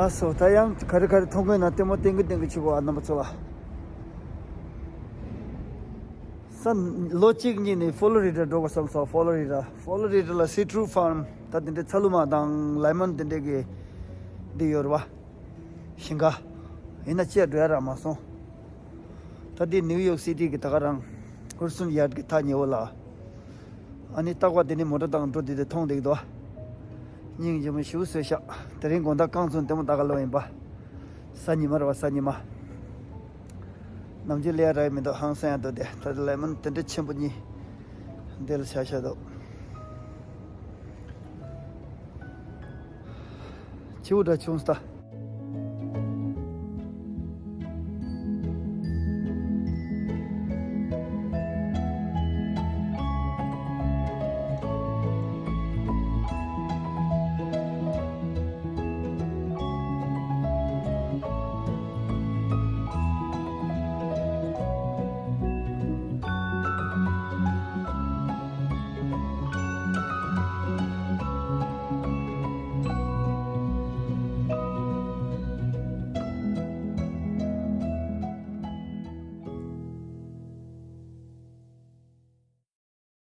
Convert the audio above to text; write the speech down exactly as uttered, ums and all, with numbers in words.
ཨ་སོ། ད་ཡང་ག་རེ་ག་རེ་མཐོང་གི་ན་ལྟད་མོ་བསྟན་གི་བསྟན་གི་བྱེད་དགོས་ཨ་རྣམ་པ་ཚོ་ལ། ས་ལོ་གཅིག་གཉིས་ནས་ཕོ་ལོ་རི་ཌ་འགྲོ་དགོས་བསམ་སོང་། ཕོ་ལོ་རི་ཌ། ཕོ་ལོ་རི་ཌ་ལ་སི་ཊྲུ་ཕཱརམ། ད་དེ་འདྲའི་ཚ་ལུ་མ་དང་ལེ་མོན་དེ་འདྲའི་གི་འདི་ཡོད་རེད་བ། ཞིང་ཁ། ཡིན་ན་ཅི་ཡ་འགྲོ་ཡ་རག་མ་སོང་། ད་འདི་ནིའུ་ཡོག་སི་ཊི་གི་ད་ག་རང་ཧུར་སུན་ཡར་གི་ཐག་ཉེ་བོ་ལ། ཨ་ནི་རྟག་པར་དེ་ནི་མོ་ཊ་དང་འགྲོ་དེ་དེ་མཐོང་བསྡད་ཀྱི་འདུག་སྙིང་རྗེ་མོ་ཞེ་པོ་བཟོས་ཤག་དེ་རིང་དགོང་དག་རྐང་བཙུགས་ལྟད་མོ་ལྟ་ག་སླེབས་པ་ཡིན་པ། གཟའ་ཉི་མ་རེད་བ། གཟའ་ཉི་མ། ནམ་རྒྱུན་སླེབས་ཡ་རག་གི་མི་འདུག་ཧང་སང་ཡ་འདུག་དེ་ད་ལེ་མོན་དེ་འདྲ་ཆེན་པོ་གཉིས་འདི་ལ་བཞག་བཞག་འདུག་བྱིའུ་འདྲ་བྱུང་སྟ།